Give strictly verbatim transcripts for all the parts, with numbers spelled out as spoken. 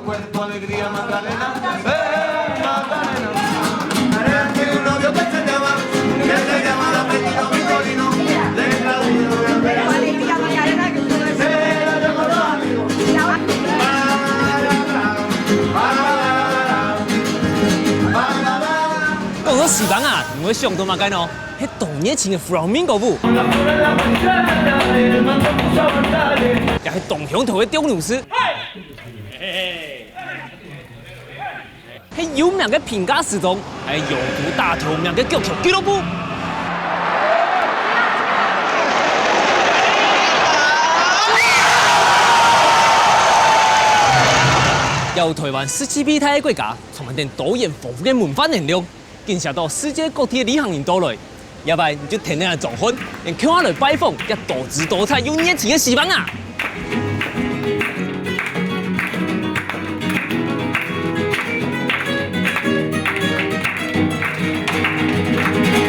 Cuento alegría, Magdalena, eh, Magdalena. Tiene un novio que se llama, que se llama el apellido Vitorino. Deja de llorar, se la llevó los amigos. 講到西班牙，你會想到麼个呢？係當熱情个flamingo舞，也係當鄉土个鬥牛士。 係有名个評價時裝，還有有大頭名个腳球俱樂部。有台灣世界杯大个國家，充滿等多元豐富个文化能量，更寫到世界各地个旅行人到來。 這擺你就跈等𠊎个莊漢，𫣆共下來拜訪這多姿多彩又熱情个西班牙。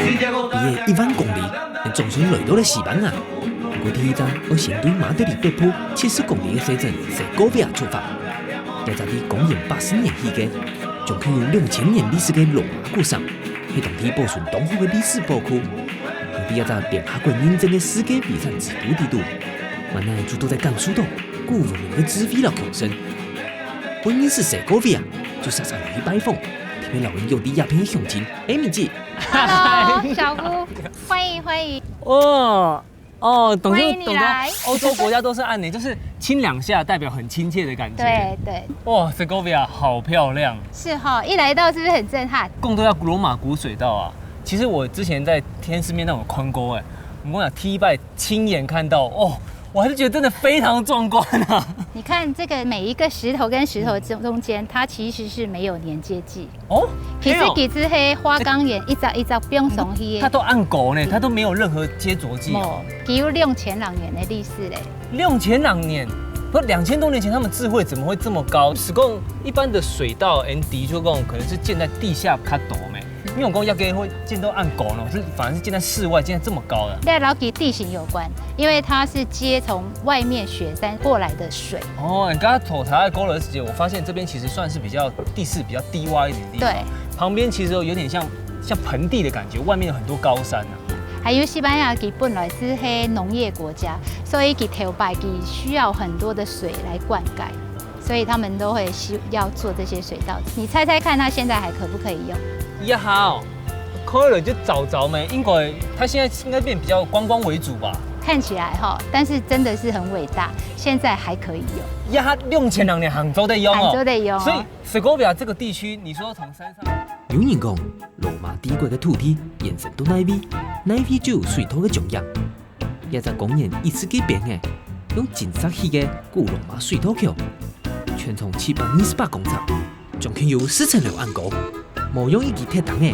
飛越一萬公里，𫣆總算來到了西班牙。毋過第一站愛先對馬德里北部七十公里个細鎮塞戈維亞出發。這隻在公元八十年起个，總共有兩千年歷史个羅馬古城， 係當地保存當好个歷史寶庫，行在這隻聯合國認證个世界遺產制度底肚，嘛𠊎就在感受到古文明个智慧摎強盛。為認識塞戈維亞，就煞煞來去拜訪，特別摎𫣆約在這片个鄉親，Amy姐。Hello，小姑，歡迎歡迎。哦， 哦，懂，歡迎你來。歐洲國家都是恁仔，就是親兩下代表很親切的感覺。對對。哇，塞戈維亞好漂亮。是哈，一來到是不是很震撼？講到羅馬古水道啊，其實我之前在電視面那有看過欸，我跟你講，第一擺親眼看到，哦，我還是覺得真的非常壯觀啊。你看這個每一個石頭跟石頭中中間，它其實是沒有連接劑。 哦，其實佢只係花崗岩一隻一隻放上去个。它都恁高呢，它都沒有任何接著劑哦。無，佢有兩千零年个歷史咧。兩千零年，不，兩千多年前他們智慧怎麼會這麼高？是講一般的水道，𫣆知就講可能是建在地下較多咩，你有講這個會建到恁高呢，是反而是建在室外，建在這麼高的。這摎佢地形有關，因為它是接從外面雪山過來的水。哦，你剛剛走台的溝了解，我發現這邊其實算是比較地勢比較低窪一點的地方。對。 旁邊其實有點像，像盆地的感覺，外面有很多高山啊。還有西班牙佢本來是係農業國家，所以佢頭擺佢需要很多的水來灌溉，所以他們都會需要做這些水稻。你猜猜看，它現在還可不可以用？呀好，可能就早早咩，應該它現在應該變比較觀光為主吧。看起來哈，但是真的是很偉大，現在還可以用。呀，兩千零年還做得用哦。還做得用哦。所以 塞戈維亞這個地區，你說從山上，有人講，羅馬帝國个土地延伸到哪位，哪位就有水道个蹤影。這隻公元一世紀邊仔，用金色起个古羅馬水道橋，全長七百二十八公尺，總共有四層樓恁高，模樣以及鐵釘仔，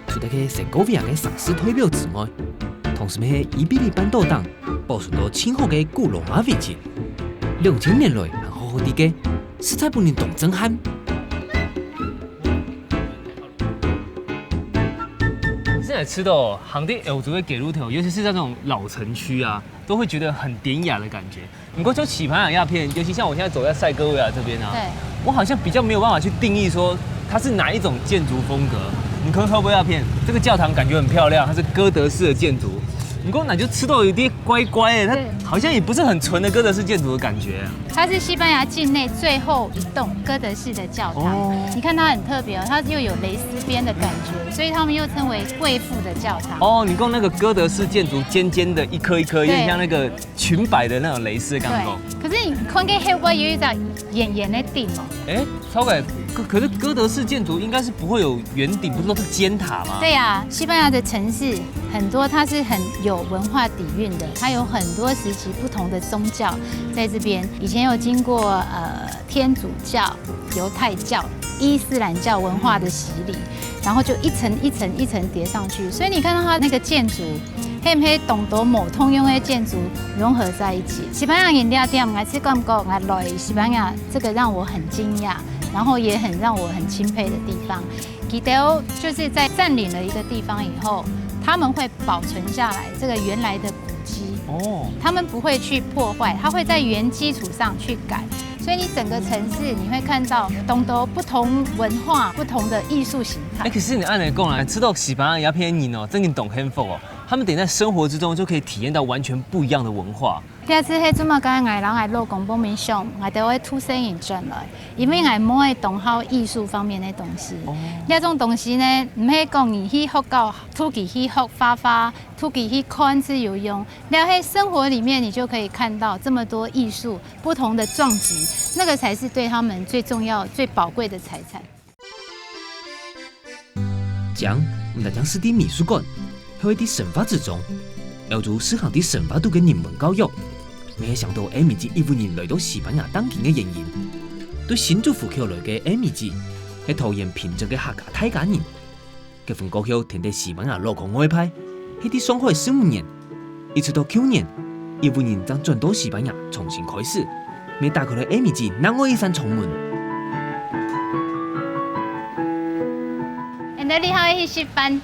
除忒係塞戈維亞个城市代表之外，同時乜係伊比利半島頂 保存到盡好个古羅馬遺跡，兩千年來還好好在个，實在分人當震撼。現在知道行在歐洲个街路頭，尤其是在那種老城區啊，都會覺得很典雅的感覺。不過就西班牙鴉片，尤其像我現在走在塞戈維亞這邊啊，對。我好像比較沒有辦法去定義說它是哪一種建築風格。你看塞戈維亞鴉片，這個教堂感覺很漂亮，它是哥德式的建築。不過你就知道有點 怪怪的，它對。好像也不是很純的哥德式建築的感覺啊。它是西班牙境內最後一棟哥德式的教堂。哦。你看它很特別哦，它又有蕾絲邊的感覺，所以他們又稱為貴婦的教堂。哦，你講那個哥德式建築尖尖的，一顆一顆，有點像那個裙襬的那種蕾絲的感覺。對。可是你看該後背有一隻圓圓个頂哦。欸，超怪。可，可是哥德式建築應該是不會有圓頂，不是都是尖塔嗎？對啊，西班牙的城市很多它是很有文化底蘊的，它有很多時期不同的宗教在這邊。以前有經過，呃，天主教、猶太教、伊斯蘭教文化的洗禮，然後就一層一層一層疊上去。所以你看到它那個建築，係毋係當多無同樣个建築融合在一起？西班牙人這點，𠊎係感覺𠊎來西班牙，這個讓我很驚訝，然後也很讓我很欽佩的地方。佢兜就是在佔領了一個地方以後，他們會保存下來這個原來的古蹟。哦，他们不会去破坏，它会在原基础上去改。所以你整个城市你会看到东都不同文化、不同的艺术形态。哎，可是你恁樣講來，知道西班牙這片人哦，真的當幸福哦，他们等于在生活之中就可以体验到完全不一样的文化。這次係做麼个𠊎摎𠊎老公報名上，𠊎兜愛土生人轉來，因為𠊎妹當好藝術方面的東西。哦，這種東西呢，毋係講你去學校，出去去學畫畫，出去去看是有用，然後生活裡面你就可以看到這麼多藝術、不同的撞擊，那個才是對他們最重要、最寶貴的財產。靚，毋單淨係在美術館，還會在生活之中。歐洲實行在生活肚个人文教育，乜係想到Amy姐一屋人來到西班牙打拼个原因。對新竹湖口來个Amy姐，係桃園平鎮个客家大家人。 結婚過後，跈等西班牙老公外派，係在上海十五年，一直到舊年，一屋人正轉到西班牙重新開始，乜打開了Amy姐另外一扇窗門。人家你好，去食飯，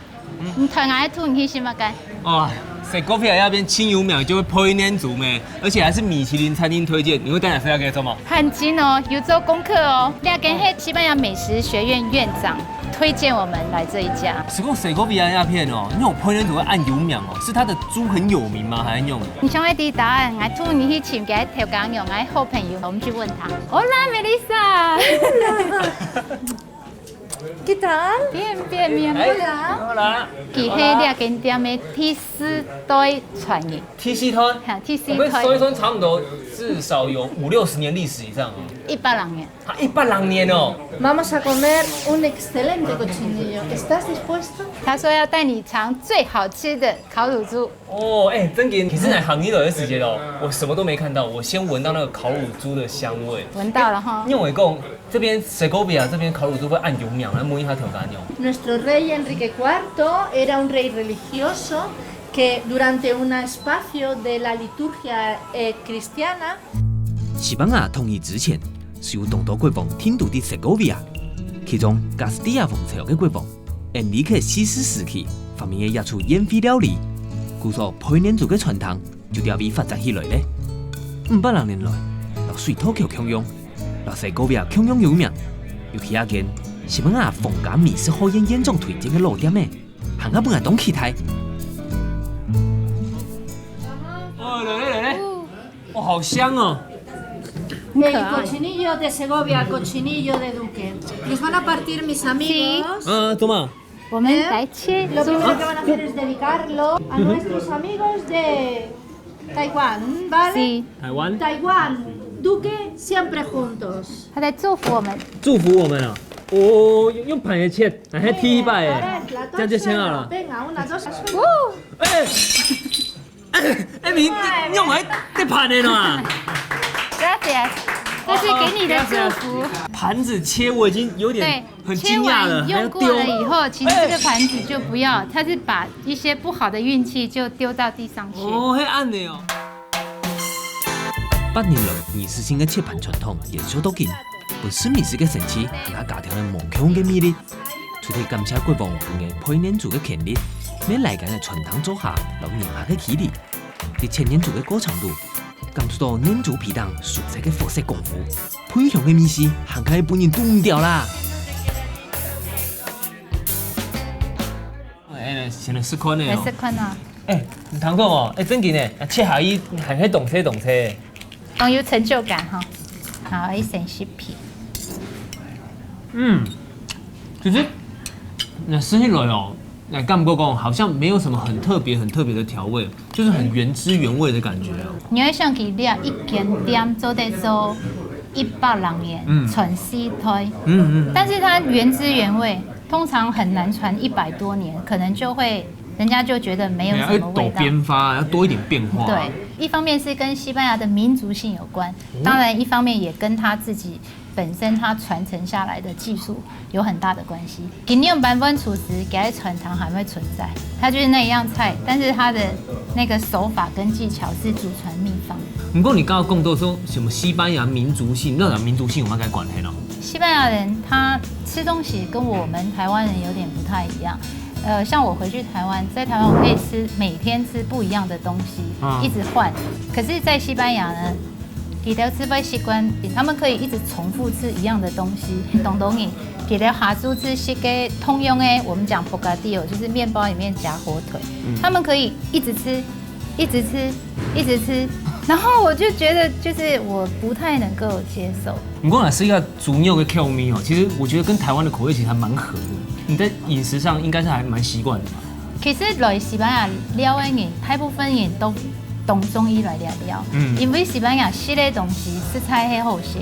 你台灣个圖你去食麼个？哦，Segovia那邊盡有名就係焙奶豬咩，而且還是米其林餐廳推薦，你會帶來分享給我嗎？很近哦，有做功課哦。這間係西班牙美食學院院長 推薦我們來這一家。係講Segovia那片哦，那種焙奶豬會恁有名哦，是它的豬很有名嗎？還是那種？你想要知答案，𠊎同你去尋个頭家娘，𠊎好朋友，我們去問他。Hola, Melissa. ¿Qué tal? Bien, bien, mi amor. Hola. 佢係這間店个第四代傳人。第四代？哈，第四代。我跟你說一說，差不多至少有五六十年歷史以上哦。一百零年。 啊，一百零年哦。Vamos a comer un excelente cochinillo. ¿Estás dispuesto? 他說要帶你嘗最好吃的烤乳豬。哦，哎，真的，其實來行業的時間哦，我什麼都沒看到，我先聞到那個烤乳豬的香味。聞到了哈。因為我講，這邊Segovia這邊烤乳豬會恁有名，來問一下頭家娘。Nuestro rey Enrique cuarto era un rey religioso que durante un espacio de la liturgia, eh, cristiana 西班牙統一之前，係有當多國王定都在Segovia，其中Castilla王朝个國王Enrique四世時期發明个一出宴會料理，故所焙奶豬个傳統就在這位發展起來咧。五百零年來，摎水道橋共樣，摎Segovia共樣有名，尤其這間西班牙皇家美食學院院長推薦个老店仔，還較分人當期待。哦，來咧，來咧。 哦，好香哦。很可愛。El cochinillo de Segovia, cochinillo de Duque. Los van a partir mis amigos. 啊，怎麼？我們來切。Lo primero que van a hacer es dedicarlo a nuestros amigos de Taiwán, ¿vale? Sí. 台灣。Taiwán, Duque, siempre juntos. 他在祝福我們。祝福我們啊！哦，用，用盤來切，還係第一擺哎，這樣就切好了。Venga, una, dos, tres. 哎，哎，你，你用來這盤的呢啊？Gracias，這是給你的祝福。盤子切我已經有點很驚訝了，切完用過了以後，其實這個盤子就不要，它是把一些不好的運氣就丟到地上去。哦，係恁仔哦。百年來，儀式性个切盤傳統延續到今，分食美食个神奇，還有家庭个無窮个魅力。 除忒感謝國王分个焙奶豬个權利，乜來間个餐廳坐下摎人客个距離。在切奶豬个過程肚，感受到奶豬皮頂熟悉个火色功夫，焙香个味緒還較會分人堵毋著啦。哎，先來試看呢哦。來試看啊。哎，你聽講哦，哎，正經呢，切下去還係當細當細。 當有成就感哈。好，一層食品。嗯，其實，那吃起來哦，那感覺講好像沒有什麼很特別、很特別的調味，就是很原汁原味的感覺哦。你會想起這一間店做得做一百零年，嗯。傳世代，嗯嗯嗯。但是它原汁原味，通常很難傳一百多年，可能就會，人家就覺得沒有什麼味道。哎，要多變化，要多一點變化。對，一方面是跟西班牙的民族性有關，當然一方面也跟他自己本身他傳承下來的技術有很大的關係。今日用版本廚師，佢个傳統還會存在，它就是那一樣菜，但是它的那個手法跟技巧是祖傳秘方。不過你剛剛講到說什麼西班牙民族性，那跟民族性有沒有關係呢？西班牙人他吃東西跟我們台灣人有點不太一樣，呃，像我回去台湾，在台湾我可以吃每天吃不一样的东西，嗯一直换。可是，在西班牙呢，佢兜吃会习惯，他们可以一直重复吃一样的东西。当多人，佢兜下晝吃食个同样个，我们讲 bocadillo，就是面包里面夹火腿，他们可以一直吃，一直吃，一直吃。然后我就觉得，就是我不太能够接受。不过呢，是一个猪肉的口味哦，其实我觉得跟台湾的口味其实还蛮合的。你在饮食上应该是还蛮习惯的嘛。其实来西班牙尞个人，大部分人都当中意来尞尞，嗯因为西班牙食个东西实在係好食，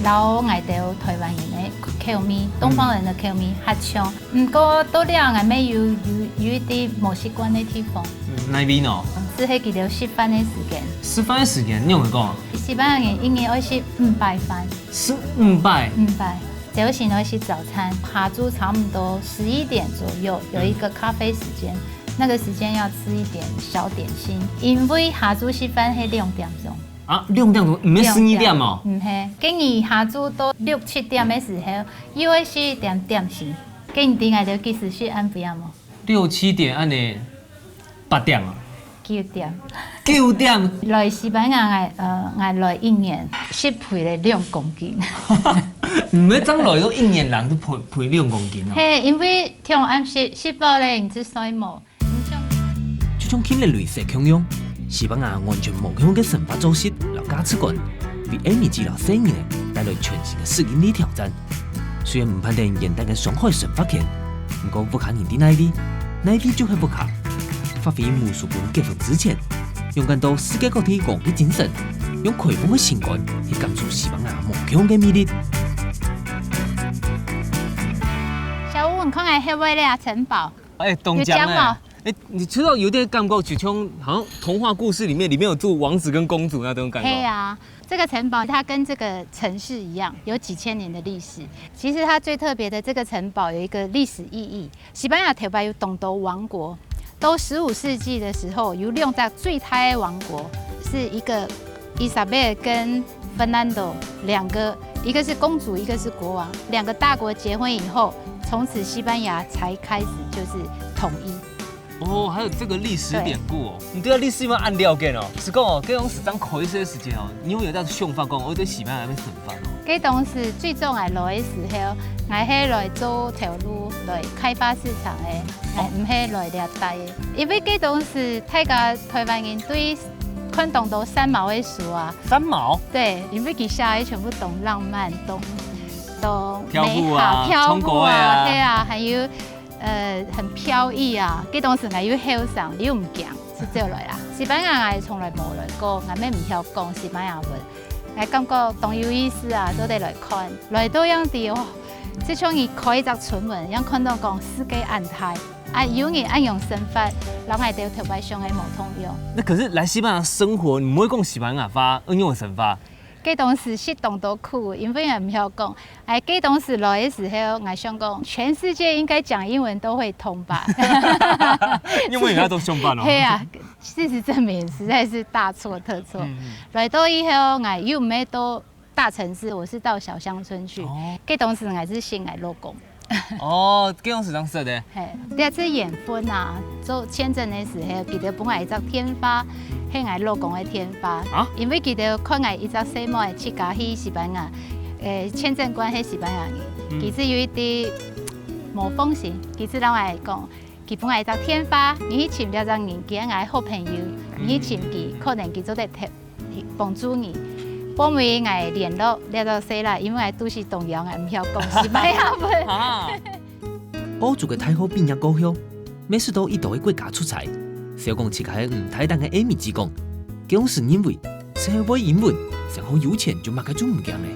然后𠊎兜台湾人个口味、东方人个口味較像。毋过到了，𠊎乜有有有一啲無习惯个地方，嗯，哪边哦？就係佢兜食饭个時間。吃饭的时间，你有没有讲？西班牙人一日愛食五擺飯，吃五擺。五擺，朝晨愛食早餐，下晝差不多十一點左右有一個咖啡時間，那個時間要吃一點小點心，因為下晝食飯係兩點鐘。啊，兩點鐘，毋係十二點哦。毋係，今日下晝到六七點个時候，又愛食一點點心。今日𠊎兜幾時食暗晡夜無？六七点按呢，八点啊，九點。九点。來西班牙，𠊎呃，𠊎來一年，食肥了兩公斤。你们张老都一年人都肥肥两公斤哦。係，因為中暗食食飽了，你就睡無。你像就像今日雷雪共樣，西班牙完全無共樣个生活作息摎價值觀，為Amy姊摎細人仔帶來全新个適應力挑戰。雖然毋盼等現代个上海生活圈，毋過屋下人在哪位，哪位就係屋下。發揮美術館結婚之前，勇敢到世界各地玩个精神，用開放个心肝去感受西班牙無共樣个魅力。小吳，你看𠊎後背這城堡，哎，东有讲吗？哎，你知道有点感觉，就像好像童话故事里面，里面有住王子跟公主那种感觉。係啊，這個城堡它跟這個城市一樣，有幾千年的歷史。其實它最特別的這個城堡有一個歷史意義。西班牙頭擺有當多王國，到十五世紀的時候，有兩隻最大的王國，是一個Isabel跟 Fernando 兩個，一個是公主，一個是國王，兩個大國結婚以後，從此西班牙才開始就是統一。哦，还有这个历史典故哦。你对历史有没有按了解哦？是讲哦，跟用史当口一些时间哦，你有没有在想法讲，我对西班牙那边很烦哦？該當時最早𠊎來个時候，𠊎係來做頭路，來開發市場个，𠊎毋係來這帶个。因為該當時大家台灣人對看當多三毛个書啊，三毛？對，因為佢寫个全部當浪漫，當當跳舞啊美好，跳舞唱歌的啊啊，對啊，還有呃很飄逸啊。該當時𠊎又後生，又毋驚，就走來啦。西班牙𠊎從來無來過，𠊎乜毋曉講西班牙文，𠊎感覺當有意思啊，做得來看。來到樣地哦，就像你開一隻窗門，樣看到講世界恁大，啊有人恁樣生活，摎𠊎兜頭擺想个無同樣。那可是来西班牙生活，你不会讲西班牙话，因为我生活。該當時食當多苦，因為𠊎毋曉講。哎，該當時來个時候，𠊎想講，全世界應該講英文都會通吧。因为你要做上班哦。係啊，事實證明實在是大錯特錯。嗯，嗯來到以後，𠊎又毋係到大城市，我是到小鄉村去。哦該當時𠊎係識𠊎老公。哦，这样是这样说的。嘿，這次結婚啊，做簽證个時候，佢兜分𠊎一隻電話，係𠊎老公个電話。啊因為佢兜看𠊎一隻細妹自家去西班牙，誒，簽證官係西班牙人，嗯其實有一點無放心，其實摎𠊎講，佢分𠊎一隻電話，你去尋這隻人，佢係𠊎好朋友，你去尋佢，可能佢做得貼。 幫助你。報名𠊎聯絡這兜事啦，因為𠊎肚屎當枵，𠊎毋曉講西班牙文。啊，歐洲个大學畢業過後，乜識到一堆个國家出差。小講自家係毋大膽个Amy姊講，佢當時認為識會英文，生活有錢就麼个就毋驚咧。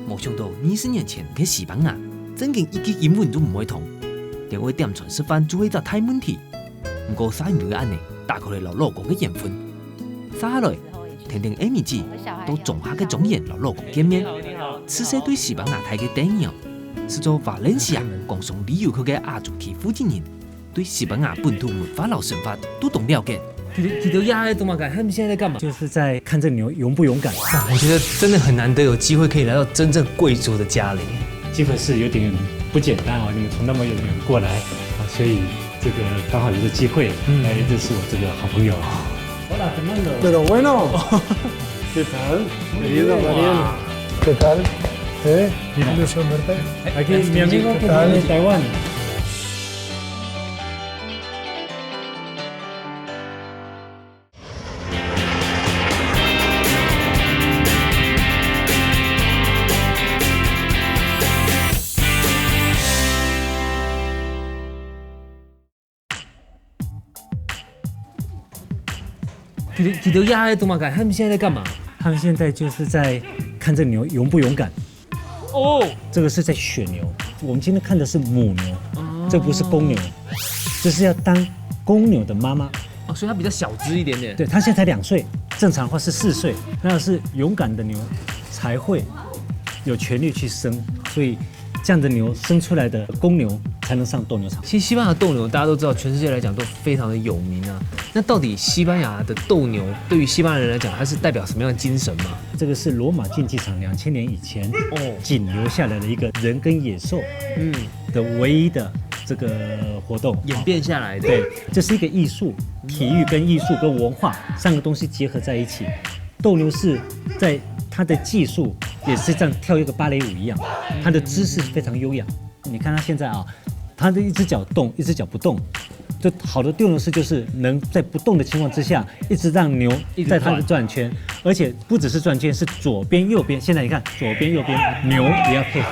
無想到二十年前个西班牙，正經一句英文都毋會通，連會點餐食飯就係一隻大問題。毋過，正因為恁呢，打開了摎老公个緣分。續下來，聽聽Amy姊到莊下个莊園摎老公見面，自細對西班牙大个Daniel，係做Valencia工商旅遊區个亞洲區負責人，對西班牙本土文化摎生活都當了解。佢佢都壓在做麼个？他们现在在干嘛？就是在看这牛勇不勇敢。我觉得真的很难得有机会可以来到真正贵族的家里。基本是有点不简单哦，你们从那么远远过来啊，所以这个刚好有个机会来认识我这个好朋友。Hola, Fernando. Pero bueno, ¿qué tal? Querido Daniel, ¿qué tal? ¿Eh? Mira. Ilusión verte. Aquí mi amigo que viene de Taiwán. 佢佢兜這下在做麼个？他們現在在幹嘛？他們現在就是在看這牛勇不勇敢。哦，这个是在选牛，我们今天看的是母牛，哦，这不是公牛，这是要当公牛的妈妈。哦，所以它比较小只一点点。对，它现在才两岁，正常的话是四岁，那是勇敢的牛才会有权利去生，所以这样的牛生出来的公牛才能上斗牛场。其实西班牙斗牛大家都知道，全世界来讲都非常的有名啊。那到底西班牙的斗牛对于西班牙人来讲，它是代表什么样的精神吗？这个是罗马竞技场两千年以前哦，仅留下来的一个人跟野兽嗯的唯一的这个活动。演变下来的。对，这是一个艺术，体育跟艺术跟文化三个东西结合在一起。斗牛士在他的技术也是像跳一个芭蕾舞一样，他的姿势非常优雅。你看他现在啊，他的一只脚动，一只脚不动。就好的斗牛士就是能在不动的情况之下，一直让牛一直在他的转圈，而且不只是转圈，是左边右边。现在你看，左边右边牛也要配合。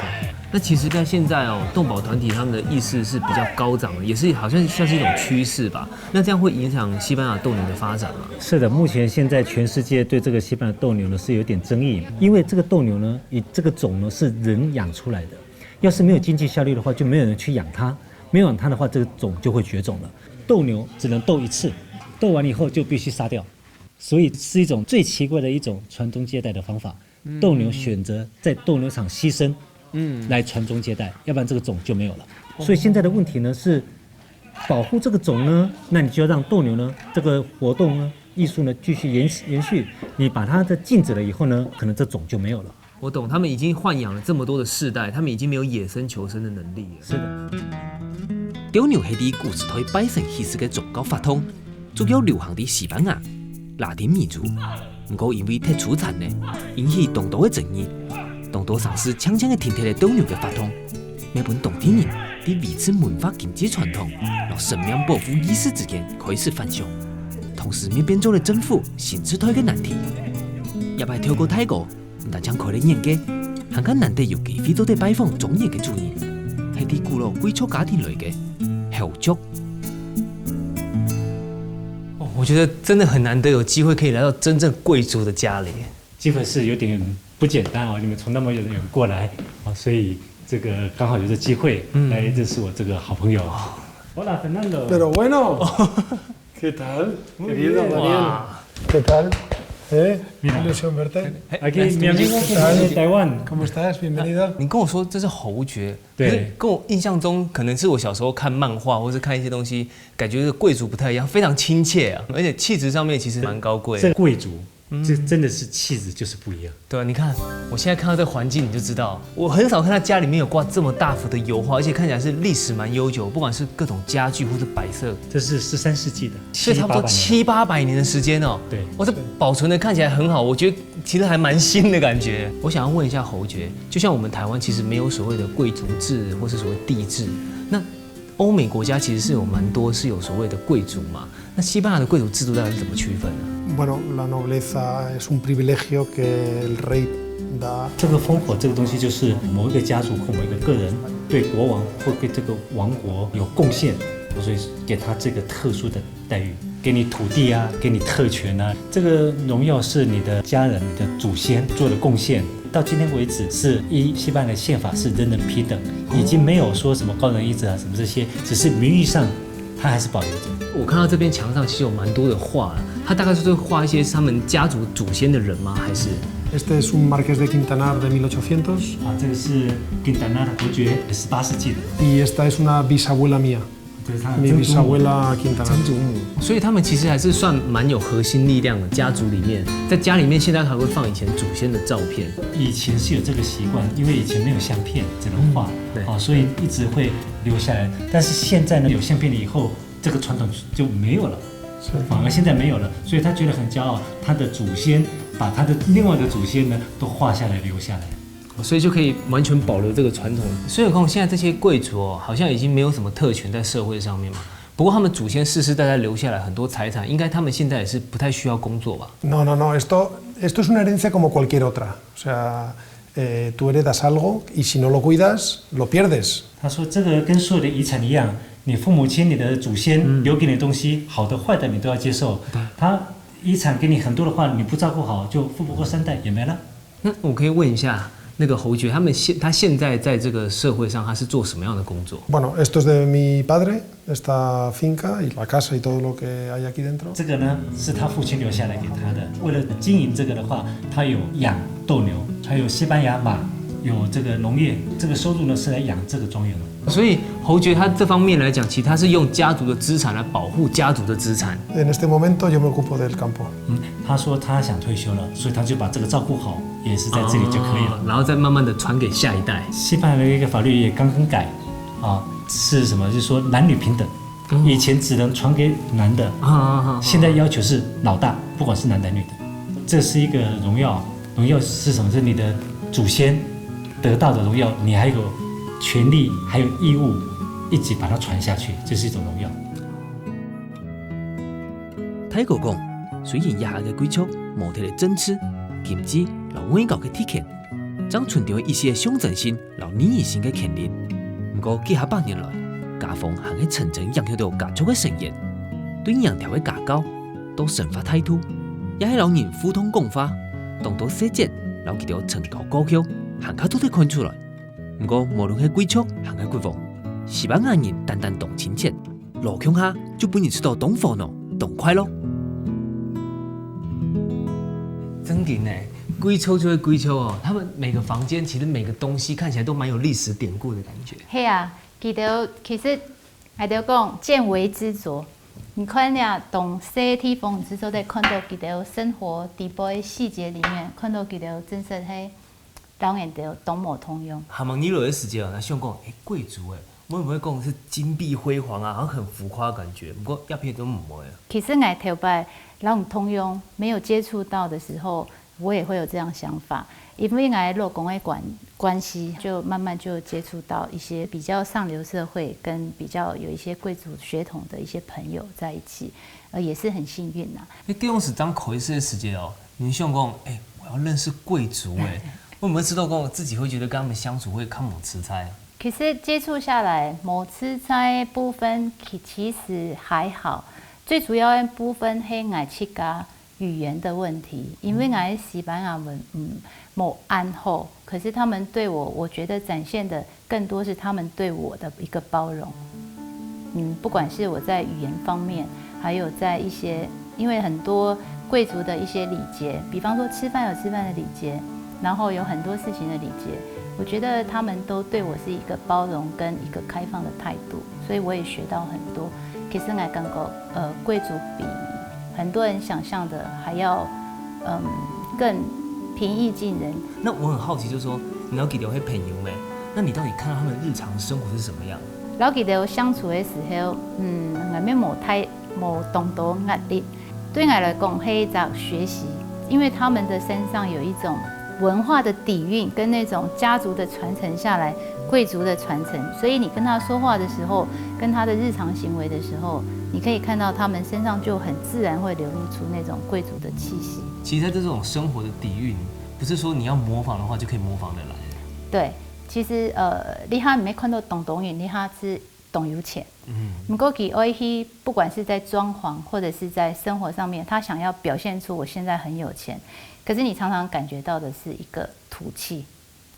那其实，在现在哦，动保团体他们的意识是比较高涨的，也是好像算是一种趋势吧。那这样会影响西班牙斗牛的发展吗？是的，目前现在全世界对这个西班牙斗牛呢是有点争议，因为这个斗牛呢，以这个种呢是人养出来的，要是没有经济效益的话，就没有人去养它，没有养它的话，这个种就会绝种了。斗牛只能斗一次，斗完以后就必须杀掉，所以是一种最奇怪的一种传宗接代的方法。斗牛选择在斗牛场牺牲，嗯，来传宗接代，要不然这个种就没有了。所以现在的问题呢是，保护这个种呢，那你就要让斗牛呢这个活动呢、艺术呢继续延延续。你把它的禁止了以后呢，可能这种就没有了。我懂，他们已经豢养了这么多的世代，他们已经没有野生求生的能力了。是的。斗牛係在古时代拜神起始个宗教活动，主要流行在西班牙、拉丁美洲。毋过因为忒粗残了，引起當多个争议，當多城市静静个停忒了斗牛个活动，也分当地人在维持文化经济传统、摎生命保护意识之间开始反省，同时也变做了政府新时代个难题。這擺透過大哥， 毋單淨開了眼界，還較難得有機會做得拜訪莊園个主人，係對古老貴族家庭來个侯爵。哦，我觉得真的很难得有机会可以来到真正贵族的家里。机会是有点不简单哦，你们从那么远过来啊，所以这个刚好有这机会来认识我这个好朋友。Hola, Fernando. Pero bueno, ¿qué tal, querido Daniel? ¿Qué tal? ¿Eh? Mira. Ilusión verte. Aquí mi amigo que viene de Taiwán. ¿Cómo estás? Bienvenido. 你跟我说这是侯爵，对，可是跟我印象中可能是我小时候看漫画或是看一些东西，感觉这个贵族不太一样，非常亲切啊，而且气质上面其实蛮高贵的。这贵族，这真的是气质就是不一样。对啊，你看我现在看到这个环境，你就知道，我很少看到家里面有挂这么大幅的油画，而且看起来是历史蛮悠久，不管是各种家具或是摆设，这是十三世纪的，所以差不多七八百年的时间哦。对，我这保存的看起来很好，我觉得其实还蛮新的感觉。我想要问一下侯爵，就像我们台湾其实没有所谓的贵族制或是所谓帝制，那欧美国家其实是有蛮多是有所谓的贵族嘛，那西班牙的贵族制度大概是怎么区分呢？Bueno, la nobleza es un privilegio que el rey da. 这个烽火这个东西，就是某一个家族或某一个个人对国王或对这个王国有贡献，所以给他这个特殊的待遇，给你土地啊，给你特权啊。这个荣耀是你的家人、你的祖先做的贡献。到今天为止，是依西班牙的宪法是人人平等，已经没有说什么高人一等啊什么这些，只是名义上它还是保留着。我看到这边墙上其实有蛮多的画，它大概是在画一些他们家族祖先的人吗？还是？Este es un marqués de Quintanar de mil ochocientos. 啊，这个是 Quintanar 侯爵，十八世纪的。 Y esta es una bisabuela mía. 这是他的曾祖母。 Mi bisabuela Quintana. 曾祖母，所以他们其实还是算蛮有核心力量的。家族里面，在家里面现在还会放以前祖先的照片。以前是有这个习惯，因为以前没有相片，只能画，嗯，对。哦，所以一直会留下来。但是现在呢，有相片了以后，这个传统就没有了，是。反而现在没有了，所以他觉得很骄傲。他的祖先把他的另外的祖先呢都画下来留下来。 所以就可以完全保留这个传统。孙悟空现在这些贵族哦，好像已经没有什么特权在社会上面嘛。不过他们祖先世世代代留下来很多财产，应该他们现在也是不太需要工作吧？ No, no, no, esto, esto es una herencia como cualquier otra. O sea, eh, tú heredas algo y si no lo cuidas, lo pierdes. 他说这个跟所有的遗产一样，你父母亲、你的祖先留给你的东西，好的坏的你都要接受。他遗产给你很多的话，你不照顾好，就富不过三代也没了。 那我可以问一下，那个侯爵，他们现他现在在这个社会上，他是做什么样的工作？ Bueno, esto es de mi padre, esta finca y la casa y todo lo que hay aquí dentro. 这个呢是他父亲留下来给他的，为了经营这个的话，他有养斗牛，还有西班牙马，有这个农业，这个收入呢是来养这个庄园的。所以侯爵他这方面来讲，其实他是用家族的资产来保护家族的资产。 En este momento yo me ocupo del campo. 嗯，他说他想退休了，所以他就把这个照顾好，也是在这里就可以了。然后再慢慢的传给下一代。西班牙的一个法律也刚刚改，啊，是什么？就是说男女平等，以前只能传给男的，啊，现在要求是老大，不管是男的女的，这是一个荣耀。荣耀是什么？是你的祖先得到的荣耀，你还有权利，还有义务，一起把它传下去，这是一种荣耀。大哥讲，虽然這下个貴族無忒个政治、經濟摎外交个特權，正存在一些象徵性摎利益性个權利。毋過幾下百年來，家風還係真正影響到家族个成員，對人條个家教，到生活態度，也係摎人互動講話，當多細節摎佢兜成交過後，還較做得看出來。毋過無論係貴族還係國王，西班牙人單單當親切， 摎共下就分人食到當歡樂、當快樂。真的呢，貴族就係貴族哦，他們每個房間其實每個東西看起來都蠻有歷史典故的感覺。係啊，佢兜其實，𠊎兜講見微知著。你看這當細地方，你係做得看到佢兜生活底背細節裡面，看到佢兜真實係 當然就當無通用。還吂入來个時節啊，𠊎想講，誒，貴族誒，會毋會講係金碧輝煌啊，好像很浮誇的感覺？毋過這片都毋會啊。其實𠊎頭擺摎你通用，沒有接觸到的時候，我也會有這樣想法。因為𠊎老公的關關係，就慢慢就接觸到一些比較上流社會跟比較有一些貴族血統的一些朋友在一起，呃，也是很幸運啊。誒，這種時當開始个時節哦，你想講，誒，我要認識貴族誒，會毋會知道講自己會覺得跟他們相處會較無自在啊？其實接觸下來，無自在部分其其實還好，最主要的部分係𠊎自家語言的問題，因為𠊎西班牙文嗯無恁好，可是他們對我，我覺得展現的更多是他們對我的一個包容。嗯，不管是我在語言方面，還有在一些，因為很多貴族的一些禮節，比方說吃飯有吃飯的禮節，然後有很多事情的禮節，我覺得他們都對我是一個包容跟一個開放的態度，所以我也學到很多。其實𠊎感覺，呃，貴族比很多人想象的還要，嗯，更平易近人。那我很好奇，就是說，你摎佢兜係朋友咩？那你到底看到他們日常生活是什麼樣？摎佢兜相處的時候，嗯，𠊎乜無太無當多壓力。對𠊎來講，係一種學習，因為他們的身上有一種文化的底蘊跟那種家族的傳承下來，貴族的傳承，所以你跟他說話的時候，跟他的日常行為的時候，你可以看到他們身上就很自然會流露出那種貴族的氣息。其實在這種生活的底蘊，不是說你要模仿的話就可以模仿得來的。對，其實呃，這下你會看到當多人，這下係當有錢。嗯，毋過佢愛去，不管是在裝潢或者是在生活上面，他想要表現出我現在很有錢，可是你常常感覺到的是一個土氣，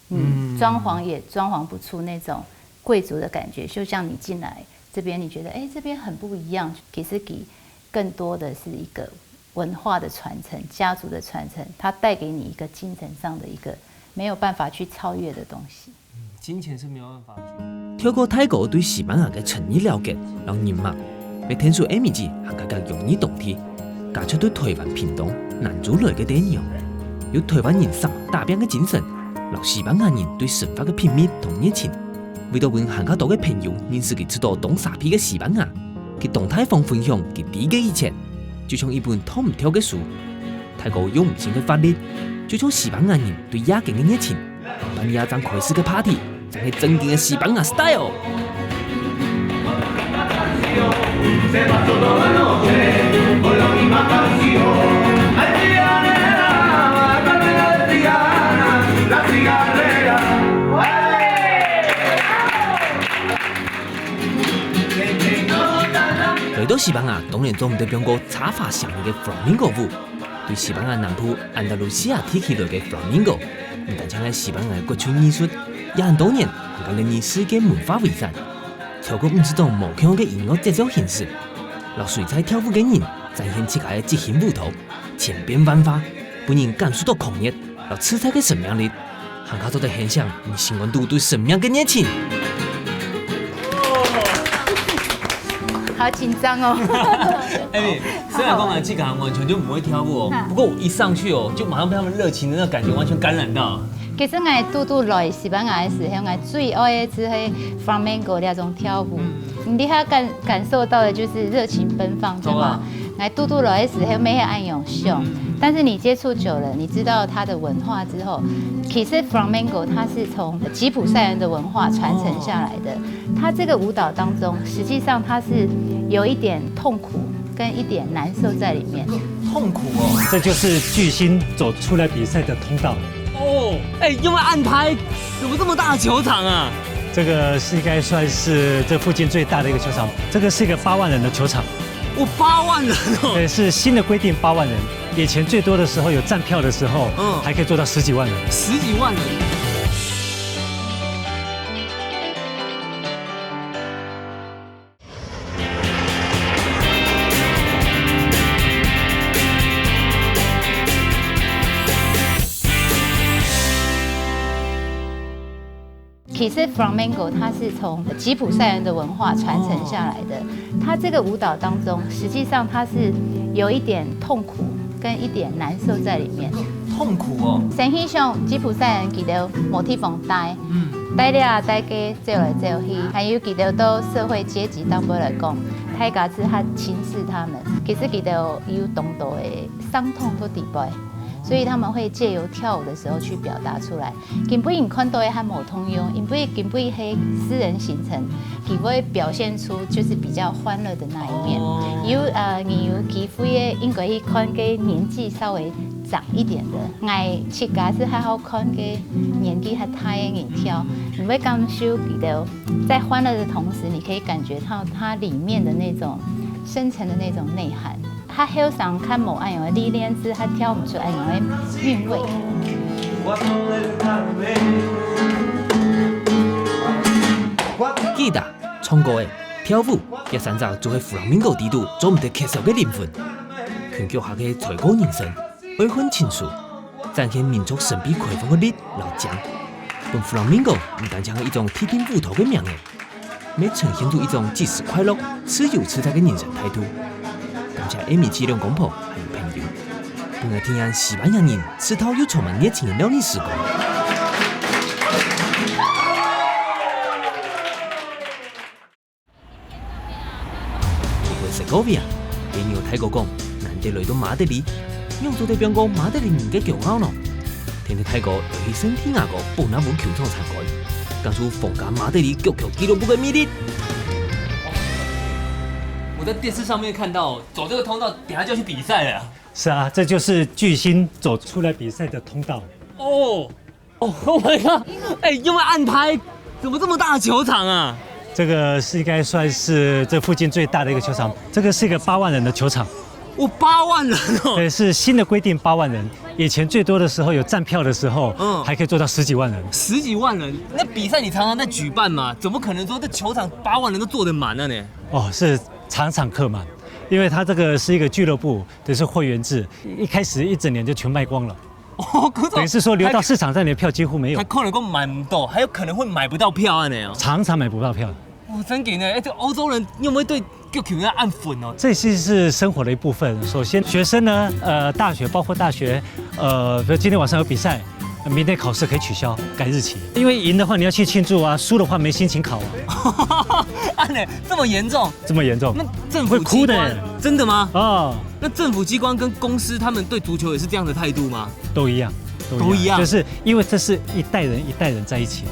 嗯，裝潢也裝潢不出那種貴族的感覺。就像你進來這邊，你覺得，哎，這邊很不一樣，其實佢更多的是一個文化的傳承、家族的傳承，它帶給你一個精神上的一個沒有辦法去超越的東西。金錢是沒有辦法去。透過大哥對西班牙个深入了解摎人脈，乜𢯭手Amy姊還較較融入當地，加上對臺灣屏東、南州來个爹娘，有臺灣人相打拚个精神，摎西班牙人對生活个品味同熱情，為著分還較多个朋友認識佢出到當沙鼻个西班牙，佢當大方分享佢知个一切，就像一本讀毋透个書。大哥用毋盡个活力，就像西班牙人對夜間个熱情。 半夜正開始个party，正係正經个西班牙style。來到西班牙，當然做毋得放過插花盛典个flamenco舞。 對西班牙南部安達魯西亞地區來个flamenco，毋單淨係西班牙个國粹藝術，也很多年還佮人類世界文化遺產。透過五十種無共樣个音樂節奏形式，摎隨在跳舞个人展現自家个即興舞蹈，千變萬化，分人感受到狂熱摎自在个生命力。 還較做得顯現你心肝肚對生命个熱情。好緊張哦！哎，雖然講啊，這個完全就不會跳舞哦，不過我一上去哦，就馬上被他們熱情的那個感覺完全感染到。其實𠊎堵堵來西班牙个時候，𠊎最愛个就係flamenco這種跳舞。你這下感感受到的就是熱情奔放，對嗎？ 來堵堵來个時候，乜係恁樣想，但是你接觸久了，你知道它的文化之後，其實flamenco它是從吉普賽人的文化傳承下來的。它這個舞蹈當中，實際上它是有一點痛苦跟一點難受在裡面。痛苦哦。這就是巨星走出來比賽的通道。哦，哎，用來按拍，怎麼這麼大的球場啊？這個是應該算是這附近最大的一個球場，這個是一個八萬人的球場。 哇，八萬人哦！對，是新的規定，八萬人。以前最多的時候有站票的時候，嗯，還可以做到十幾萬人。十幾萬人。其實flamenco它是從吉普賽人的文化傳承下來的。它這個舞蹈當中，實際上它是有一點痛苦跟一點難受在裡面。痛苦哦。先去像吉普賽人佢兜無地方待，嗯，待這啊待該走來走去，還有佢兜到社會階級當中來講，大家是較輕視他們。其實佢兜有當多个傷痛在底背，所以他們會藉由跳舞的時候去表達出來。 今晡人看到个還無通用，因為今晡係私人行程，佢會表現出就是比較歡樂的那一面。有呃，你有機會个，應該去看个年紀稍微長一點的。𠊎自家是還好看个年紀較大个人跳，你會感受佢兜在歡樂的同時，你可以感覺到它裡面的那種深層的那種內涵。 較後生較無恁樣个歷練，係較跳毋出恁樣个韻味。吉他、唱歌仔、跳舞，這三隻就係flamenco裡肚做毋得缺少个靈魂。拳腳下个才高人生，愛恨情仇，展現民族神祕開放个力摎靚，分flamenco毋單淨係一種特定舞蹈个名仔， 乜呈現出一種即時快樂、自由自在个人生態度。感謝Amy姊兩公婆還有朋友，分𠊎體驗西班牙人自在又充滿熱情个料理時光。一回Segovia，朋友大哥講，難得來到馬德里，仰做得放過馬德里人个驕傲呢？ 天天大哥愛去聖地牙哥伯納烏球場參觀，感受皇家馬德里腳球俱樂部个魅力。我在電視上面看到，走這個通道，等下就要去比賽了。是啊，這就是巨星走出來比賽的通道。哦，哦，Oh my god！哎，用來按拍，怎麼這麼大的球場啊？這個是應該算是這附近最大的一個球場，這個是一個八萬人的球場。 哇，八萬人哦！對，是新的規定，八萬人。以前最多的時候有站票的時候，嗯，還可以做到十幾萬人。十幾萬人，那比賽你常常在舉辦嘛，怎麼可能說這球場八萬人都坐得滿了呢？哦，是場場客滿，因為它這個是一個俱樂部，就是會員制，一開始一整年就全賣光了。哦，可是等于是说流到市场上，你的票几乎没有。还可能讲买不到，还有可能会买不到票啊，那样。常常买不到票。哇，真的呢，哎，这个欧洲人，你有没有对足球那暗粉哦？这其实是生活的一部分。首先，学生呢，呃，大学包括大学，呃，比如今天晚上有比赛，明天考试可以取消，改日期。因为赢的话，你要去庆祝啊；输的话，没心情考啊。啊，那这么严重？这么严重？那政府机关会哭的。真的吗？哦，那政府机关跟公司他们对足球也是这样的态度吗？都一样，都一样，都一样。就是因为这是一代人一代人在一起的。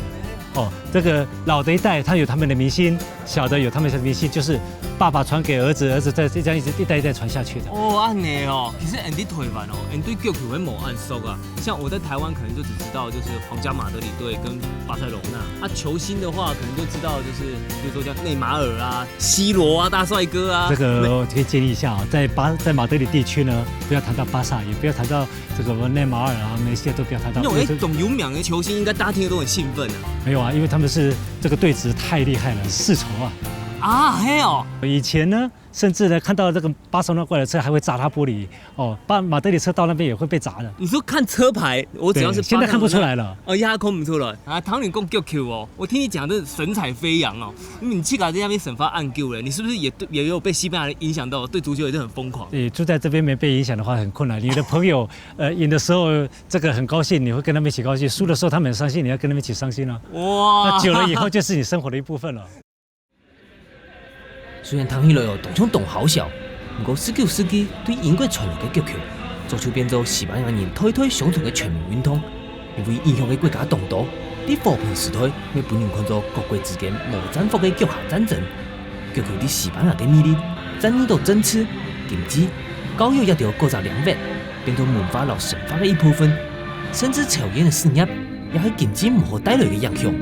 哦，这个老的一代他有他们的明星，小的有他们的明星，就是爸爸传给儿子，儿子再这样一直一代一代传下去的。哦，按呢哦，其实俺在台湾哦，俺对足球也无恁熟啊。像我在台湾可能就只知道就是皇家马德里队跟巴塞罗那，啊，球星的话可能就知道就是比如说像内马尔啊、C罗啊、大帅哥啊。这个我可以建议一下啊，在巴在马德里地区呢，不要谈到巴萨，也不要谈到这个内马尔啊、梅西啊，都不要谈到。那种哎，因为这种有名的球星，应该大家听得都很兴奋啊。没有啊，因为他们是这个对质太厉害了，世仇啊。啊，嘿哦。以前呢，甚至呢看到这个巴塞罗那过来的车还会砸他玻璃哦，巴马德里车到那边也会被砸的。你说看车牌，我只要是对，现在看不出来了。巴塞罗那，哦，也看不出来啊。唐宁讲足球哦，我听你讲这神采飞扬哦，你自家在那边生活恁久了，你是不是也对也有被西班牙人影响到，对足球也是很疯狂？对，住在这边没被影响的话很困难。你的朋友呃，赢的时候这个很高兴，你会跟他们一起高兴；输的时候他们很伤心，你要跟他们一起伤心啊。哇，那久了以后就是你生活的一部分了。虽然听起來哦，當像當好笑，毋過十九世紀對英國傳來个足球，早就變做西班牙人代代相傳个全民運動。因為影響个國家當多，在和平時代，會分人看做各國之間無戰火个腳下戰爭。 結果在西班牙个魅力，轉移到政治、經濟、教育這兜各隻領域，變做文化摎生活个一部分，甚至朝廷个事業也係經濟無好帶來个影響。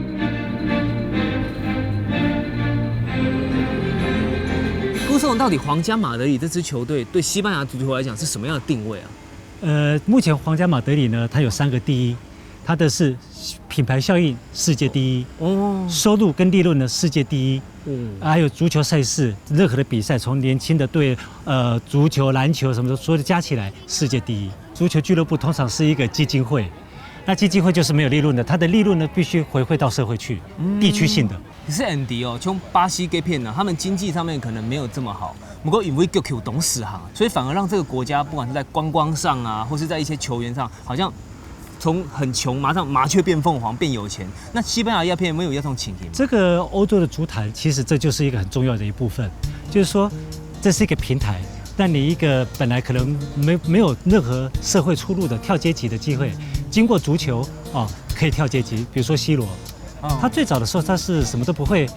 故事到底皇家马德里这支球队对西班牙足球来讲是什么样的定位啊？呃，目前皇家马德里呢，它有三个第一，它的是品牌效应世界第一，哦，收入跟利润呢世界第一，嗯，还有足球赛事，任何的比赛，从年轻的对呃足球、篮球什么的，所有的加起来世界第一。足球俱乐部通常是一个基金会，那基金会就是没有利润的，它的利润呢必须回馈到社会去，地区性的。可是 Andy 哦，像巴西这片呢，他们经济上面可能没有这么好，不过因为足球当时行，所以反而让这个国家不管是在观光上啊，或是在一些球员上，好像从很穷马上麻雀变凤凰变有钱。那西班牙这片有没有这种情形？这个欧洲的足坛，其实这就是一个很重要的一部分，就是说，这是一个平台，让你一个本来可能没没有任何社会出路的跳阶级的机会，经过足球哦，可以跳阶级。比如说 C 罗，哦，他最早的时候他是什么都不会，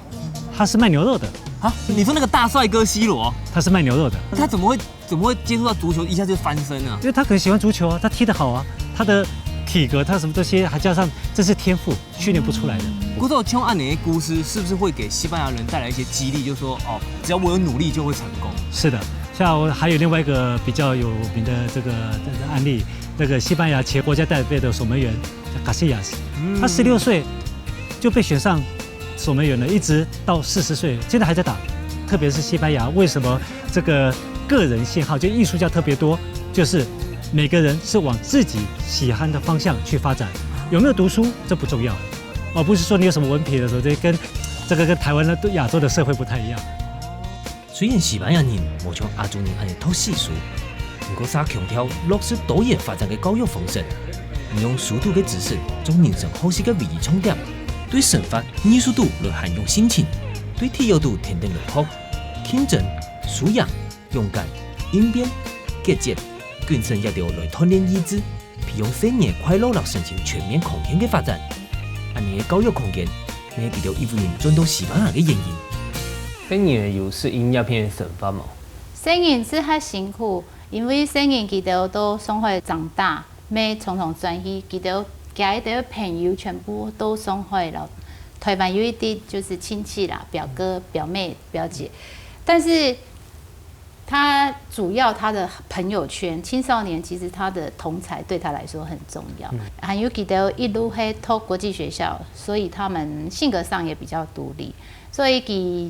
他是卖牛肉的。啊，你说那个大帅哥 C 罗，他是卖牛肉的。他怎么会怎么会接触到足球，一下就翻身啊？因为他可能喜欢足球啊，他踢得好啊，他的体格，他什么这些，还加上这是天赋，训练不出来的。不过像按你的故事，是不是会给西班牙人带来一些激励？就说哦，只要我有努力就会成功。是的，像我还有另外一个比较有名的这个这个案例，那个西班牙前国家代表队的守门员 Casillas，他十六岁就被选上守门员了，一直到四十岁，现在还在打。特别是西班牙，为什么这个个人兴好，就艺术家特别多？就是每个人是往自己喜欢的方向去发展。有没有读书，这不重要，而不是说你有什么文凭的时候，这跟这个跟台湾的亚洲的社会不太一样。 虽然西班牙人無像亞洲人恁樣讀四書，毋過煞強調落實多元發展个教育方式，利用書肚个知識做人生學習个唯一重點，對生活藝術肚來涵養心情，對體育肚添丁樂趣，競爭、輸贏、勇敢、應變、節節、謹慎這兜來鍛鍊意志，培養細人个快樂摎身心全面康健个發展。恁樣个教育空間，乜係佢兜一般人轉到西班牙个原因。 細人有適應這片生活無？細人係較辛苦，因為細人佢兜都上海長大，乜常常轉去，佢兜佢兜朋友全部都上海了。台灣有一啲就是親戚啦，表哥、表妹、表姐，但是他主要他的朋友圈，青少年其实他的同侪对他来说很重要。嗯。還有佢兜一路係讀國際學校，所以他們性格上也比較獨立，所以佢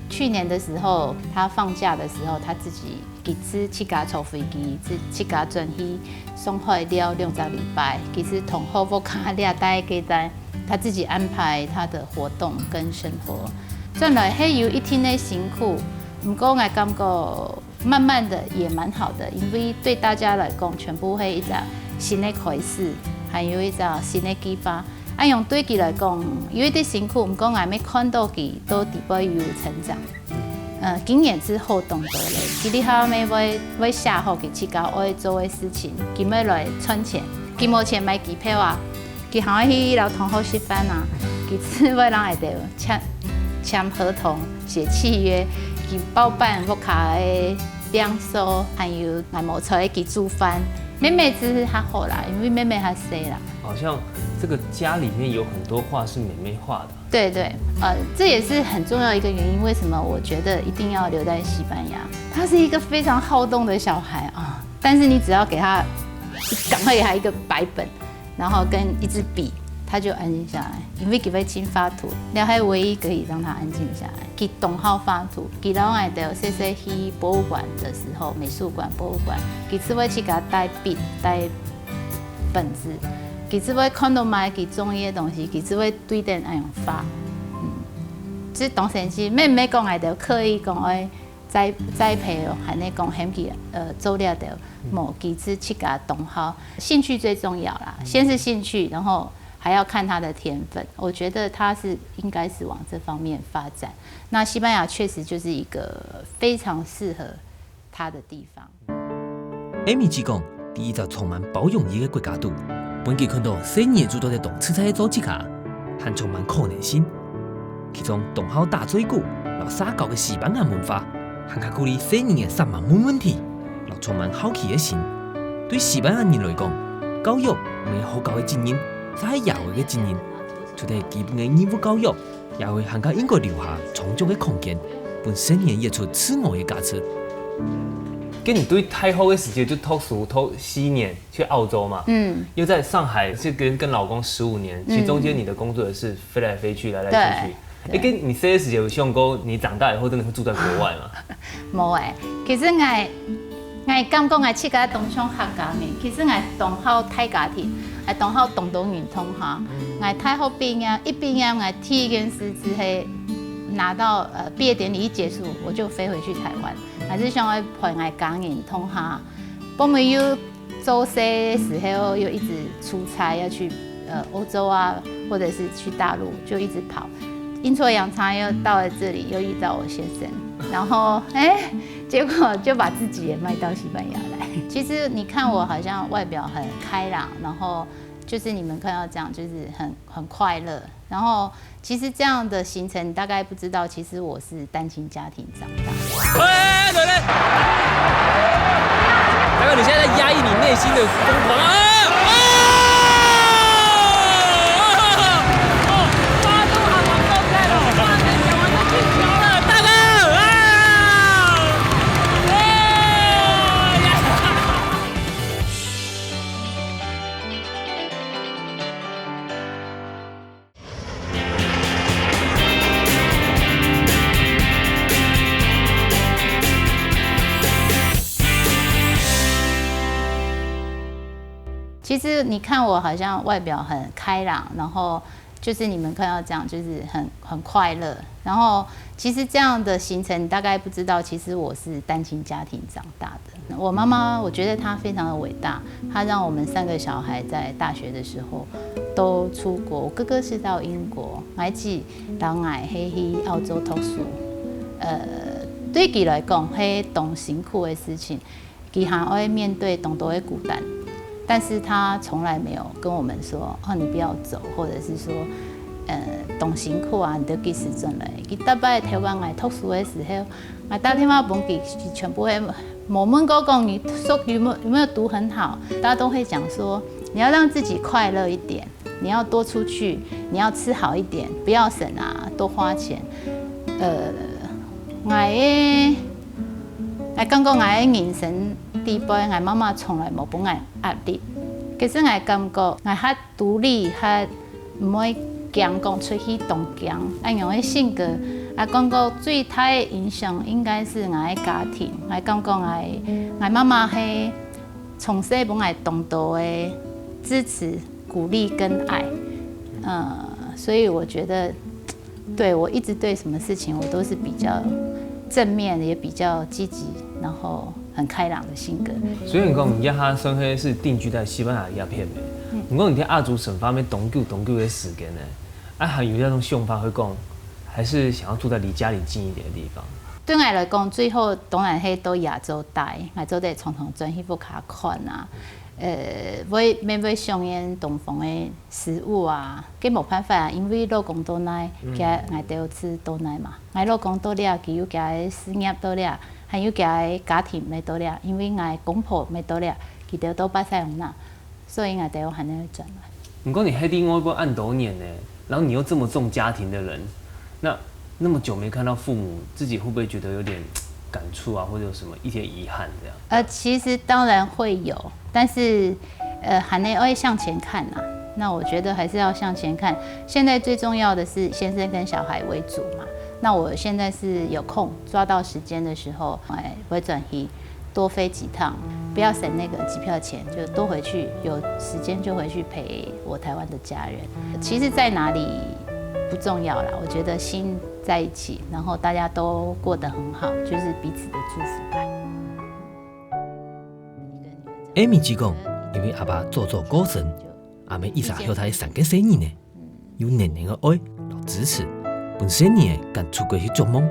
去年的時候，他放假的時候，他自己，佢自，自家坐飛機，自，自家轉去上海尞兩隻禮拜。其實同學屋下尞待个單，他自己安排他的活動跟生活。轉來係有一定的辛苦，毋過𠊎感覺慢慢的也蠻好的，因為對大家來講，全部係一隻新的開始，還有一隻新的計劃。恁樣對佢來講，有一點辛苦，毋過𠊎乜看到佢到底背有成長。呃，今年是好當多了，佢這下乜會，會寫好佢自家愛做的事情，佢乜來賺錢，佢無錢買機票啊，佢還愛去摎同學食飯啊，佢只會摎𠊎兜簽，簽合同、寫契約，佢包辦屋下个 訂書，還有𠊎無在个佢煮飯。妹妹其實還好啦，因為妹妹還細啦。好像這個家裡面有很多畫是妹妹畫的。對對，呃，這也是很重要一個原因，為什麼我覺得一定要留在西班牙。他是一個非常好動的小孩啊，但是你只要給他，趕快給他一個白本，然後跟一支筆，他就安靜下來，因為佢會畫圖，那係唯一可以讓他安靜下來。佢當好畫圖，佢摎𠊎兜細細去博物館的時候，美術館、博物館，佢就會自家帶筆、帶本子，佢就會看到麼个佢中意个東西，佢就會對等恁樣畫。嗯，這當神奇，毋係講𠊎兜刻意講愛栽栽培哦，還係講喊佢呃做這兜，無，佢就自家當好。興趣最重要啦，先是興趣，然後還要看他的天分。我覺得他是應該是往這方面發展。那西班牙確實就是一個非常適合他的地方。Amy講，在一隻充滿包容力个國家肚，分佢看到細人仔做得當自在个做自家，還充滿可能性。其中當好打嘴鼓摎社交个西班牙文化，還較鼓勵細人仔煞猛問問題，摎充滿好奇个心。對西班牙人來講，教育毋係學校个責任，就係社會个責任。除忒基本个義務教育，社會還較應該留下充足个空間，分細人仔活出自我个價值。該你對大學个時節就讀書讀四年去澳洲嘛，嗯，又在上海是跟跟老公十五年，其實中間你的工作也是飛來飛去，來來去去。哎，跟你細个時節有想過，你長大以後真的會住在國外嗎？無欸，其實𠊎 𠊎感覺𠊎自家當像客家人，其實𠊎當好大家庭，𠊎當好當多人同下。𠊎大學畢業，一畢業𠊎第一件事就係拿到呃畢業典禮一結束，我就飛回去台灣，還是想要陪𠊎家人同下。不過又做事的時候又一直出差，要去呃歐洲啊，或者是去大陸，就一直跑。 陰錯陽差又到了這裡，又遇到我先生，然後哎，結果就把自己也賣到西班牙來。其實你看我好像外表很開朗，然後就是你們看到這樣，就是很很快樂。然後其實這樣的行程，大概不知道，其實我是單親家庭長大的。哎，來來，大哥，你現在在壓抑你內心的瘋狂啊！啊！啊！啊！啊！其實你看我好像外表很開朗，然後就是你們看到這樣，就是很很快樂。然後其實這樣的行程，大概不知道，其實我是單親家庭長大的。我媽媽，我覺得她非常的偉大，她讓我們三個小孩在大學的時候都出國。我哥哥是到英國，𠊎姊摎𠊎係去澳洲讀書。呃，對佢來講，係當辛苦的事情。 佢還愛面對當多的孤單，但是他從來沒有跟我們說：「哦，你不要走。」或者是說：「呃，當辛苦啊，你都幾時轉來？」佢逐擺台灣來讀書的時候，𠊎打電話分佢，佢全部會無問過講你書有沒有有沒有讀很好，他都會講說：「你要讓自己快樂一點。」 你要多出去，你要吃好一點，不要省啊，多花錢。呃，𠊎个，𠊎感覺𠊎个人生底背，𠊎媽媽從來無分𠊎壓力。其實𠊎感覺𠊎較獨立，較毋會驚講出去當驚，恁樣个性格，啊，感覺最大个影響應該係𠊎个家庭，𠊎感覺𠊎，𠊎媽媽係從細分𠊎當多个支持、鼓勵跟愛，呃，所以我覺得，對，我一直對什麼事情我都是比較正面，也比較積極，然後很開朗的性格。雖然講你這下算係，係定居在西班牙這片个，毋過你在阿祖省發展當久當久个時間呢，啊，還有這種想法會講，還是想要住在離家裡近一點的地方？對𠊎來講，最好當然係到亞洲待，𠊎做得常常轉去屋下看啊。呃，會，乜會想念東方个食物啊，該無辦法啊，因為老公到哪，佢，𠊎兜就到哪嘛。𠊎老公到這，佢有佢个事業到這，還有佢个家庭乜到這，因為𠊎公婆乜到這，佢兜到巴塞隆納，所以𠊎兜還能轉來。毋過你還在外國恁多年呢，然後你又這麼重家庭的人，那那麼久沒看到父母，自己會不會覺得有點感觸啊，或者有什麼一些遺憾這樣？呃，其實當然會有，但是，呃，還係愛向前看啊。那我覺得還是要向前看。現在最重要的是先生跟小孩為主嘛。那我現在是有空，抓到時間的時候，哎，會轉去多飛幾趟，不要省那個機票錢，就多回去，有時間就回去陪我台灣的家人。其實在哪裡不重要啦，我覺得心在一起，然後大家都過得很好，就是彼此的祝福吧。Amy講，因為阿爸早早過身，阿姆一儕後代三個細人仔，有濃濃个愛摎支持，分細人仔敢出國去做夢。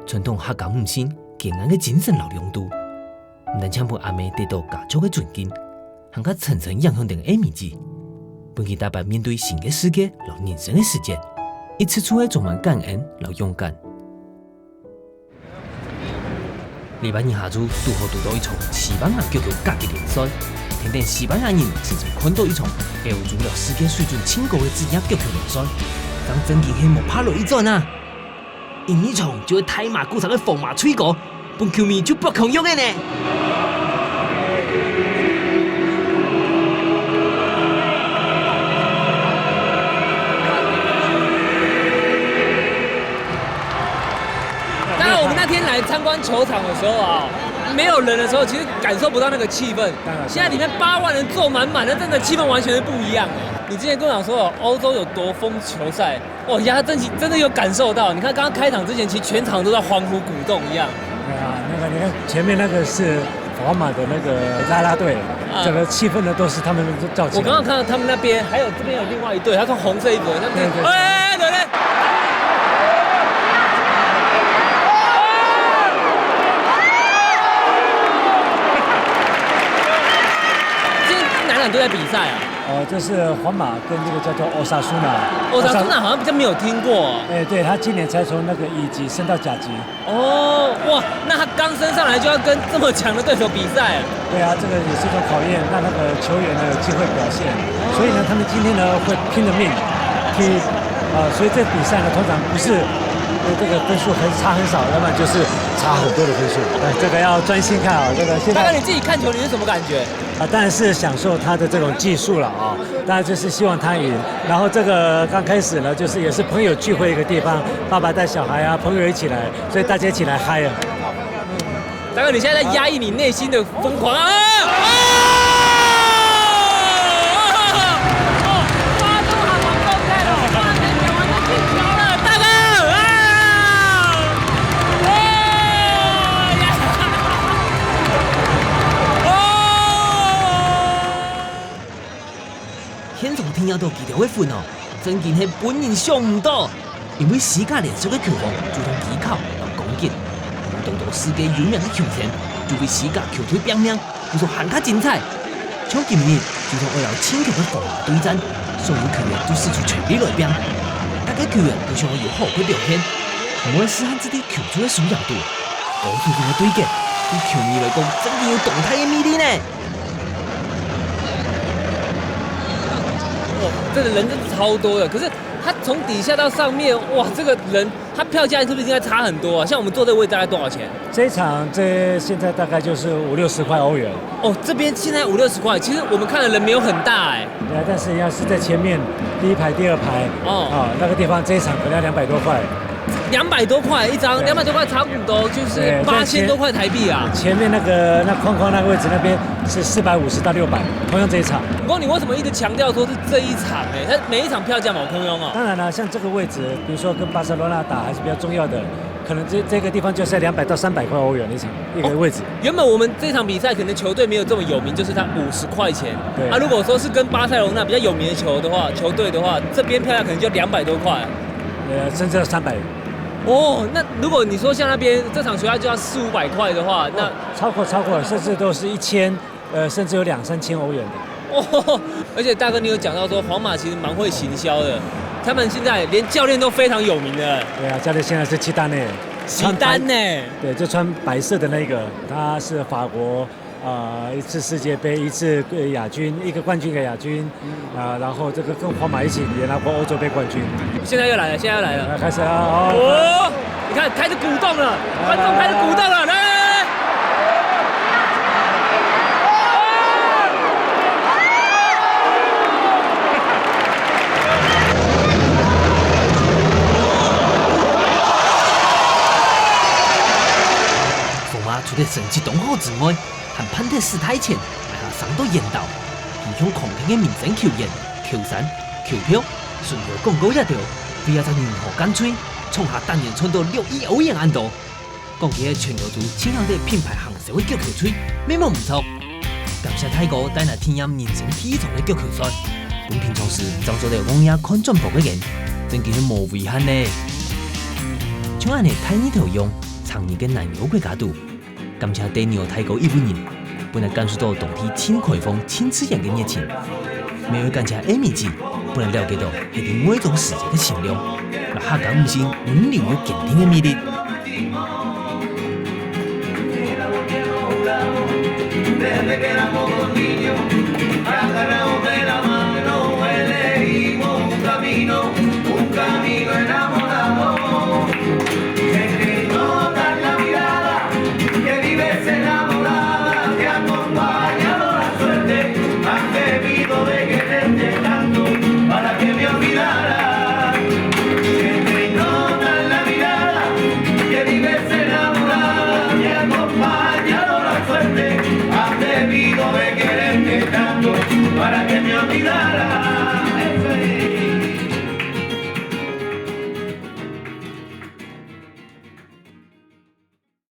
傳統客家女性堅韌个精神摎亮度，毋單淨分阿姆得到家族个尊敬，還較深深影響等Amy，分佢逐擺面對新个世界摎人生个時節，一直就會充滿感恩摎勇敢。 禮拜日下晝堵好堵到一場西班牙腳球甲級聯賽，跈等西班牙人親像看到一場歐洲摎世界水準盡高个職業腳球聯賽，正正經係無拍落一轉啊！贏一場就會大馬鼓聲个皇馬吹鼓，分球迷就發狂樣个呢！ 当然，我们那天来参观球场的时候啊，没有人的时候，其实感受不到那个气氛。当然，现在里面八万人坐满满，那真的气氛完全是不一样哎。你之前跟我讲说，欧洲有多疯球赛，哇，压阵真的有感受到。你看刚刚开场之前，其实全场都在欢呼鼓动一样。对啊，那个你看前面那个是皇马的那个啦啦队，整个气氛呢都是他们叫起来。我刚刚看到他们那边，还有这边有另外一队，他穿红色衣服，他们对对。哎，对对。今天哪两队在比赛啊？哦，这是皇马跟这个叫做Osasuna。Osasuna好像比较没有听过。哎，对，他今年才从那个乙级升到甲级。 哦，哇，那他刚升上来就要跟这么强的对手比赛？对啊，这个也是一种考验，让那个球员呢有机会表现。所以呢，他们今天呢会拼了命踢，呃，所以这比赛呢通常不是呃这个分数很差很少，要不然就是差很多的分数。哎，这个要专心看啊，这个现在。大哥，你自己看球你是什么感觉？啊，当然是享受他的这种技术了啊，当然就是希望他赢。然后这个刚开始呢，就是也是朋友聚会一个地方，爸爸带小孩啊，朋友一起来，所以大家一起来嗨啊。大哥，你现在在压抑你内心的疯狂啊！啊！啊！啊！啊！发动好猛动态了，哇，台湾的进球了，大哥啊！哎呀！哦！ 现场听到佢兜个愤怒，真经系分人想毋到。因为西甲联赛个球风注重技巧摎攻击，有当多世界有名个球星就为西甲球队拚命，比赛还较精彩。像今日，就算为了进球个皇马对战，所有球员都使出全力来拚，逐个球员都想要有好个表现，毋会输限自己球队个输赢度。高水平个对决，对球迷来讲，真经有当大个魅力呢。 哇，这个人真的超多的。可是他从底下到上面，哇，这个人他票价是不是应该差很多啊？像我们坐这个位置大概多少钱？这一场这现在大概就是五六十块欧元。哦，这边现在五六十块，其实我们看的人没有很大哎。对啊，但是要是在前面第一排、第二排，哦啊，那个地方这一场可能要两百多块。两百多块一张，两百多块差不多就是八千多块台币啊。前面那个那框框那个位置那边是四百五十到六百，同样这一场。不过你为什么一直强调说是这一场？哎，它每一场票价嘛，空用哦。当然了，像这个位置，比如说跟巴塞罗那打还是比较重要的，可能这这个地方就是两百到三百块欧元一场一个位置。原本我们这场比赛可能球队没有这么有名，就是它五十块钱。对。啊，如果说是跟巴塞罗那比较有名的球的话，球队的话，这边票价可能就两百多块。呃，甚至要三百。哦，那如果你说像那边这场球赛就要四五百块的话，那超过超过，甚至都是一千，呃，甚至有两三千欧元的。哦，而且大哥，你有讲到说皇马其实蛮会行销的，他们现在连教练都非常有名的。对啊，教练现在是齐达内，齐达内。对，就穿白色的那个，他是法国呃，一次世界杯，一次呃亚军，一个冠军一个亚军，啊，然后这个跟皇马一起也拿过欧洲杯冠军。现在又来了，现在又来了。啊，开始了，哦，哦，你看开始鼓动了，观众开始鼓动了，来来来。皇马除了成绩当好之外， 还办得使大錢，買下三到煙斗，形象康健个明星球員、球衫、球票、順條廣告這兜，為了在任何間隊創下單年賺到六億歐元恁多。講起个全歐洲盡行得品牌行銷个足球隊，乜無毋著。感謝大哥帶𠊎體驗人生第一場个足球賽，分平常時正做得望野看轉播个人，真經係無遺憾呢。像恁呢大義頭樣，長年个南歐國家肚， 感謝戴爾大哥一屋人，分𠊎感受到當地盡開放、盡自然个熱情。乜愛感謝Amy姊，分𠊎了解到係在外種世界个善良，摎客家女性溫柔又堅定个魅力。